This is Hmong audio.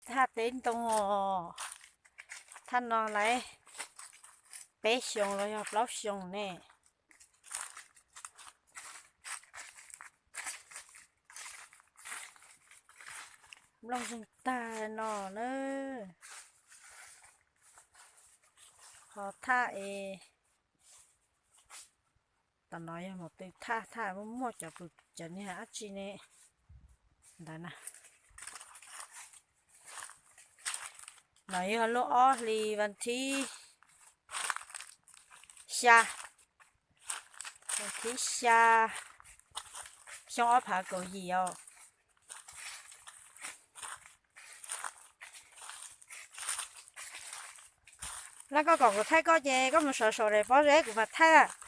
thaj teb ntoo os. Thaj no lawv peb xyoos los yog plaub xyoos ne. Nplooj zeeg tag no na. Ho thaj es, tam no yog mus tw thaj, thaj muaj muaj cov, cov niag dab tsi ne ntawd na. No yog lub ob hlis vas thib xya, vas thib xya xyoo ob phav kaum yim os. Laj, koj kom kuv thaij koj ces koj mus sawv saum daim pob zeb kuv mam thaij.